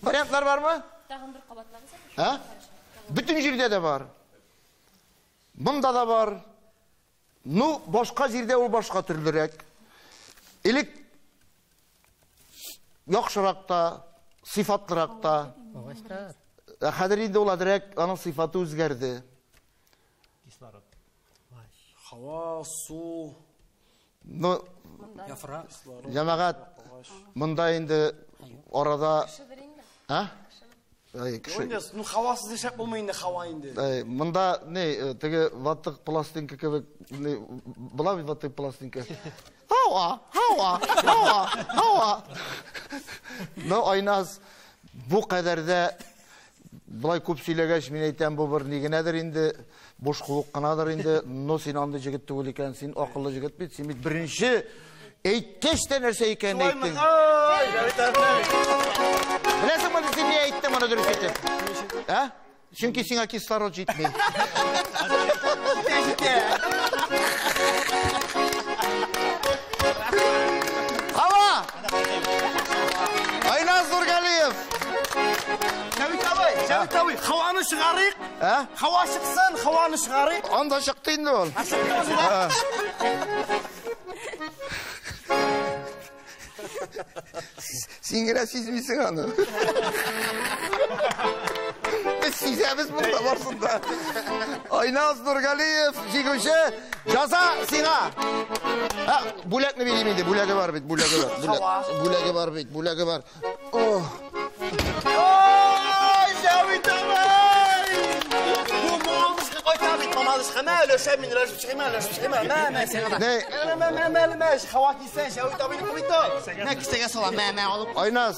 Speaker 1: Вариантлар бармы?
Speaker 7: Тагын бер кабатлагыз.
Speaker 1: А? Бөтен җирдә дә бар. Монда да бар. Ну, башка җирдә ул башка төрлерәк. Элек яхшырак та, сыйфатлырак та. Ә хәзер инде ул әзрәк аның сыйфаты үзгәрде.
Speaker 2: Кислород.
Speaker 3: Һава, су,
Speaker 1: Ну,
Speaker 6: Яфрак.
Speaker 1: җәмәгать, монда инде арада... А? Әй, кеше.
Speaker 3: Инде, ну һавасыз яшәп булмый инде, һава инде.
Speaker 1: Әй, монда не, теге ваттык пластинка кебек, не, була бит ваттык пластинка. Һава, һава, һава, һава. Ну, Айназ, бу кадәр дә болай күп сөйләгәч, мин әйтәм, бу бер ни генәдер инде, буш куык кынадыр инде. Но син андый җегет түгел икән, син акыллы җегет бит, син бит беренче әйткәч тә нәрсә икәнен әйттең.
Speaker 3: Ай, Җәвит әфәнде.
Speaker 1: Беләсеңме, син ни әйттең моны дөрес итеп? Ә? Чөнки сиңа кислород җитми. Һава! Айназ Нургалиев!
Speaker 3: Җәвит абый, Җәвит абый, һаваны чыгарыйк.
Speaker 1: Ә?
Speaker 3: Һава чыксын, һаваны чыгарыйк.
Speaker 1: Анда чыкты инде ул. Син генә сизмисең аны. Без сизәбез монда барсын да. Айназ Нургалиев, җиңүче, җаза сиңа. Ә, бүләкне бирим инде, бүләге бар бит, бүләге бар. Бүләге бар бит, бүләге бар. Ох.
Speaker 3: Ой, Җәвит абый! Бу Мамадышка кайта бит, Мамадышка. Мә, өләшәм мин, өләшеп чыгыйм, өләшеп чыгыйм. Мә, мә, сиңа да.
Speaker 1: Не?
Speaker 3: Мә, мә, мә, мә, мә, һава кисән, Җәвит абыйны куйды. Мә, кисәгә сала, мә, мә, алып.
Speaker 1: Айназ,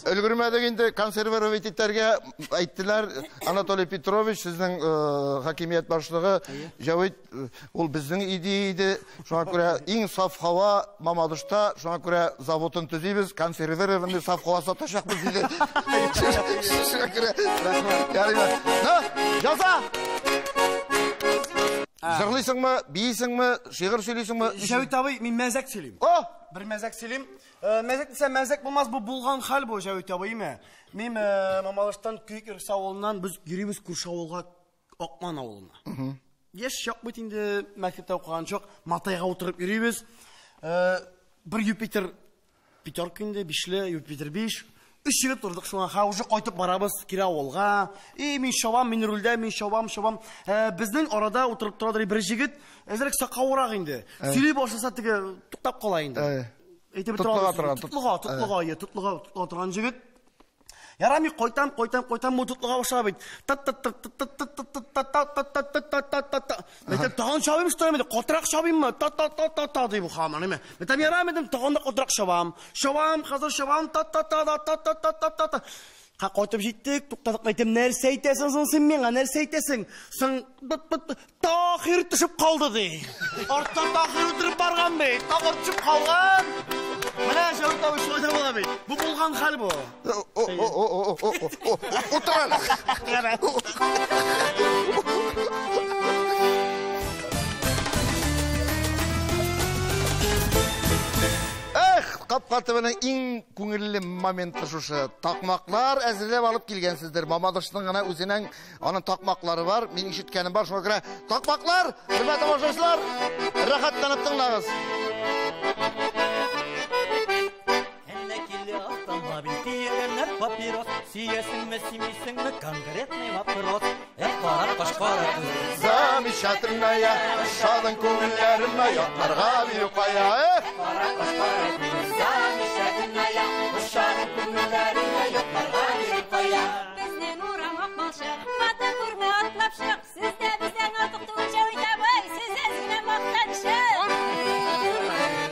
Speaker 1: өлгермәдек инде, консервировать итәргә әйттеләр. Анатолий Петрович, сезнең хакимият башлыгы, Җәвит, ул безнең идея иде. Шуңа күрә иң саф һава Мамадышта, шуңа күрә заводын төзибез, консервированный саф һава сатачакбыз диде. Шуңа күрә, ярыймы? На, җаза! Җырлыйсыңмы, биисеңме, шигырь сөйлисеңме?
Speaker 3: Җәвит абый, мин мәзәк сөйлим.
Speaker 1: О!
Speaker 3: Бер мәзәк сөйлим. Мәзәк дисәм, мәзәк булмас, бу булган хәл бу, Җәвит абый, име? Мин Мамадыштан Көек Ирксе авылыннан без йөрибез күрше авылга, Акман авылына. Яшь чак бит инде, мәктәптә укыган чак, матайга утырып йөрибез. Бер Юпитер пятерка инде, бишле, Юпитер 5, Өч егет тордык шуңа, ха, уже кайтып барабыз кире авылга. И мин чабам, мин рульдә, мин чабам, чабам. Безнең арада утырып торадыр бер җегет, әзрәк сакаурак инде. Сөйли башласа теге туктап кала инде. Әйтеп
Speaker 1: Тотлыга торган,
Speaker 3: тотлыга, тотлыга, е, тотлыга, тотлыга торган җегет. Ярар, мин кайтам, кайтам, кайтам, бу тотлыга башлап бит. Та та та та та та та та та та та та та та та та. Мәйтәм, тагын чабыйм, что ли, катырак чабыйммы? Та та та та та ди бу хаман, әйме. Мәйтәм, ярар, мәйтәм, тагын да катырак чабам. Чабам, хәзер чабам, та та та та та та та та та та. Ха, кайтып җиттек, туктадык, мәйтәм, нәрсә әйтәсең соң син миңа, нәрсә әйтәсең? Соң Тахир төшеп калды ди. Арттан Тахир утырып барган бит, Тахир төшеп калган. Менә Җәвит абый шулай да була бит. Бу булган хәл бу.
Speaker 1: Утыр әле. Эх, капка төбенең иң күңелле моменты шушы. Такмаклар әзерләп алып килгәнсездер. Мамадышның гына үзенең аның такмаклары бар. Мин ишеткәнем бар, шуңа күрә такмаклар, хөрмәтле тамашачылар, рәхәтләнеп тыңлагыз.
Speaker 6: Әллә килә автомобиль, тиягәннәр папирос, сөясеңме, сөймисеңме, конкретный вопрос. Эх, кара каш, кара күз.
Speaker 1: Замечательная, шадың күңелләремә ятларга бирү кая. Эх,
Speaker 6: кара каш, кара күз. Замечательная, шадың күңелләремә ятларга бирү кая.
Speaker 5: Безнең урам акмалчык, вата күрмә атлап чык. Сез дә бездән артык түгел, Җәвит абый, сез әз генә мактанчык.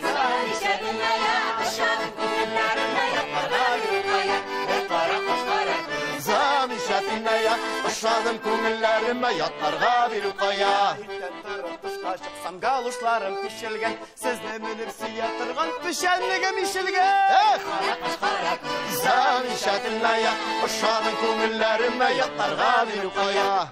Speaker 5: Замечательная, шадың күңелләремә ятларга бирү кая.
Speaker 6: Эх, кара каш, кара күз.
Speaker 1: Замечательная, ошадым күңелләремә ятларга бирү кая.
Speaker 3: Тышка чыксам галушларым тишелгән, сезне менеп сөя торган печәнлегем ишелгән.
Speaker 1: Эх, замечательная, ошадым күңелләремә ятларга бирү кая.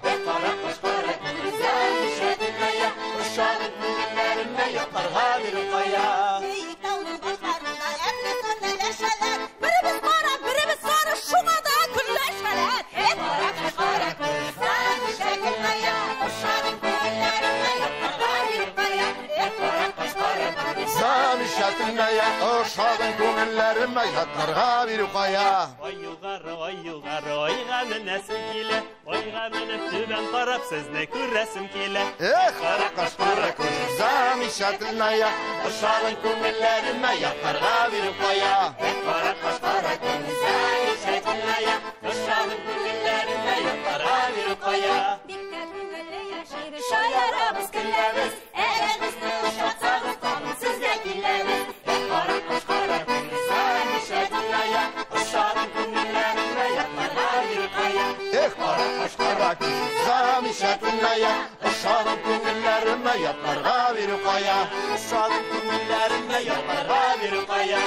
Speaker 6: Замечательная, ошадым күңелләремә ятларга бирү кая.
Speaker 4: Бөек тауның башларында әмле-сәнле ләшәләр. Беребез кара, беребез сары, шуңа да көнләшәләр. Эх, кара каш, кара күз. Замечательная, ошадым күңелләремә ятларга бирү кая. Эх, кара каш, кара күз.
Speaker 1: Замечательная, ошадым күңелләремә ятларга бирү кая.
Speaker 7: Ай югары, ай югары, айга менәсем килә, айга менеп түбән карап сезне күрәсем килә.
Speaker 1: Эх, кара каш, кара күз. Замечательная, ошадым күңелләремә ятларга бирү кая.
Speaker 6: Эх, кара каш, кара күз. Замечательная, ошадым күңелләремә ятларга бирү кая.
Speaker 5: Бик тә күңелле яшибез, шаярабыз, көләбез. Әгәр безне ошатсагыз, тагын сезгә киләбез.
Speaker 6: Эх, кара каш, кара күз. Замечательная, ошадым күңелләремә ятларга бирү кая.
Speaker 1: Эх, кара каш, кара күз. Замечательная, ошадым күңелләремә ятларга бирү кая.
Speaker 6: Ошадым күңелләремә ятларга бирү кая.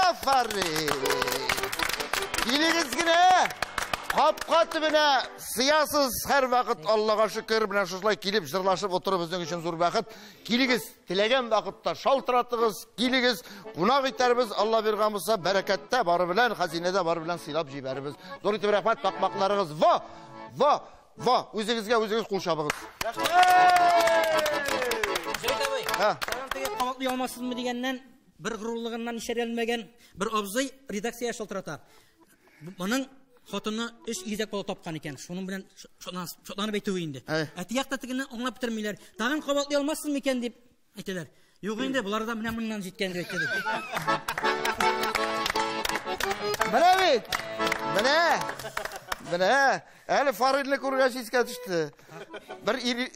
Speaker 1: Афәрин! Килегез генә! Капка төбенә сыясыз һәрвакыт, Аллага шөкер, менә шушылай килеп җырлашып утыру безнең өчен зур бәхет. Килегез, теләгән вакытта шалтыратыгыз, килегез, кунак итәрбез, Алла биргән булса, бәрәкәттә бары белән, хәзинәдә бары белән сыйлап җибәрербез. Зур итеп рәхмәт, такмакларыгыз во, во, во, үзегезгә үзегез кул чабыгыз.
Speaker 6: Җәвит абый,
Speaker 1: Һа.
Speaker 6: тагын теге кабатлый алмассызмы дигәннән, бер горурлыгыннан ишәрелмәгән бер абзый редакциягә шалтырата. Моның хатыны өч игезәк бала тапкан икән. Шуның белән шатланып әйтүе инде.
Speaker 1: Әй.
Speaker 6: Ә тиякта тегене аңлап бетермиләр. Тагын кабатлый алмассызмы икән дип әйтәләр. Юк инде, болар да менә моннан җиткән дип әйтте.
Speaker 1: Менә бит. Менә. Менә. Әле Фаридны күргәч искә төште. Бер ир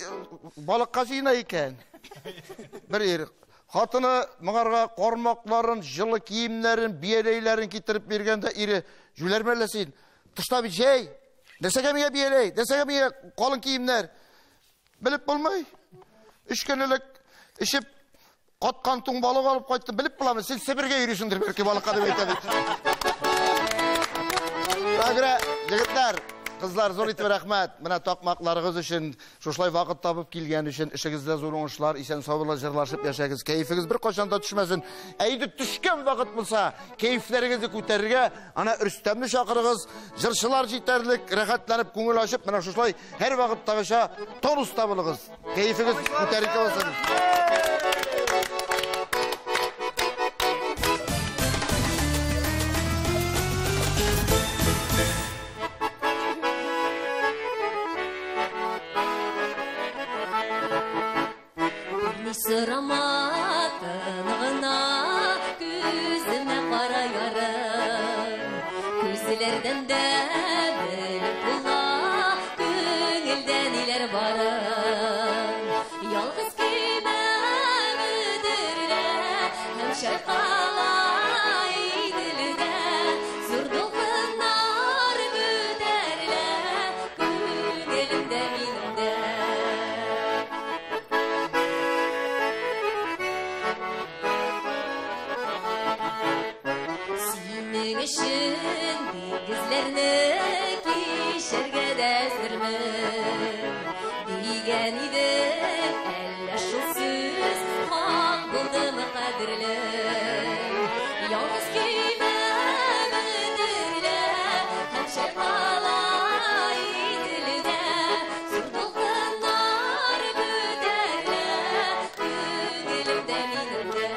Speaker 1: балыкка җыена икән. Бер ир хатыны моңарга кармакларын, җылы киемнәрен, бияләйләрен китереп биргәндә ире, "Җүләрме әллә син? Тышта бит җәй. Нәрсәгә миңа бияләй? Нәрсәгә миңа калын киемнәр?" Белеп булмый. Өч көн элек эчеп каткан туң балык алып кайттым. Белеп буламы? Син Себергә йөрисеңдер бәлки балыкка дип әйтә бит. Шуңа күрә, егетләр, кызлар, зур итеп рәхмәт. Менә такмакларыгыз өчен, шушылай вакыт табып килгән өчен, эшегездә зур уңышлар, исән-сау булып җырлашып яшәгез. Кәефегез бер кайчан да төшмәсен. Ә инде төшкән вакыт булса, кәефләрегезне күтәрергә, ана Рөстәмне чакырыгыз. Җырчылар җитәрлек, рәхәтләнеп, күңел ачып, менә шушылай һәр вакыттагыча тонуста булыгыз. Кәефегез күтәренке булсын.
Speaker 8: Әйткәндә белеп була күңелдә ниләр барын. Ялгыз көймә бөтерелә һәм чайкала Иделдә. Зур дулкыннар күтәрелә күңелемдә минем дә. Синең өчен диңгезләрне кичәргә дә әзермен дигән идем, әллә шул сүз хак булдымы, кадерлем? Ялгыз көймә бөтерелә һәм чайкала Иделдә. Зур дулкыннар күтәрелә күңелемдә минем дә.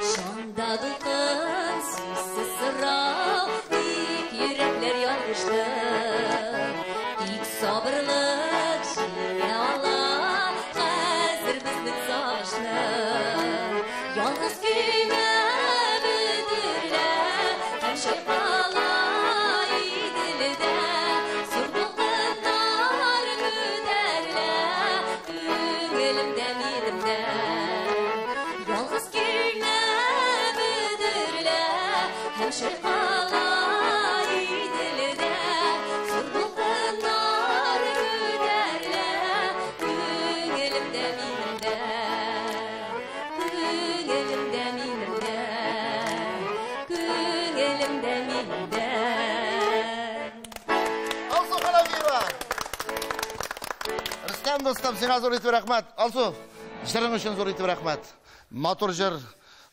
Speaker 8: Шанда дулкын, сүзсез сорау, тик йөрәкләр ялгышты. Тик сабырлык җиңә ала хәзер безнең сагышны. Ялгыз көймә бөтерелә һәм чайкала Иделдә. Зур дулкыннар күтәрелә күңелемдә минем дә. Ялгыз көймә бөтерелә һәм чайкала Иделдә. Зур дулкыннар күтәрелә күңелемдә минем дә. Күңелемдә минем дә. Күңелемдә минем дә.
Speaker 1: Алсу Ханафиева. Рөстәм дустым, сиңа зур итеп рәхмәт. Алсу, җырың өчен зур итеп рәхмәт. Матур җыр.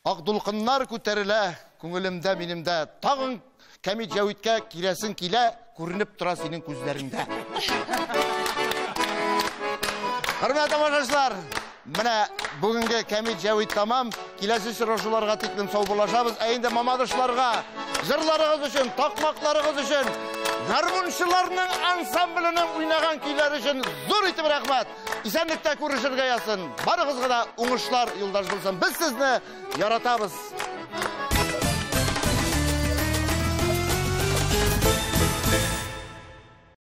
Speaker 1: Ак дулкыннар күтәрелә күңелемдә минем дә. Тагын Кәмит Җәвиткә киләсең килә, күренеп тора синең күзләреңдә. Хөрмәтле тамашачылар, менә бүгенге Кәмит Җәвит тамам. Киләсе очрашуларга тиклем саубуллашабыз. Ә инде мамадышларга җырларыгыз өчен, такмакларыгыз өчен, гармунчыларның ансамбленең уйнаган көйләре өчен зур итеп рәхмәт. Исәнлектә күрешергә язсын. Барыгызга да уңышлар юлдаш булсын. Без сезне яратабыз.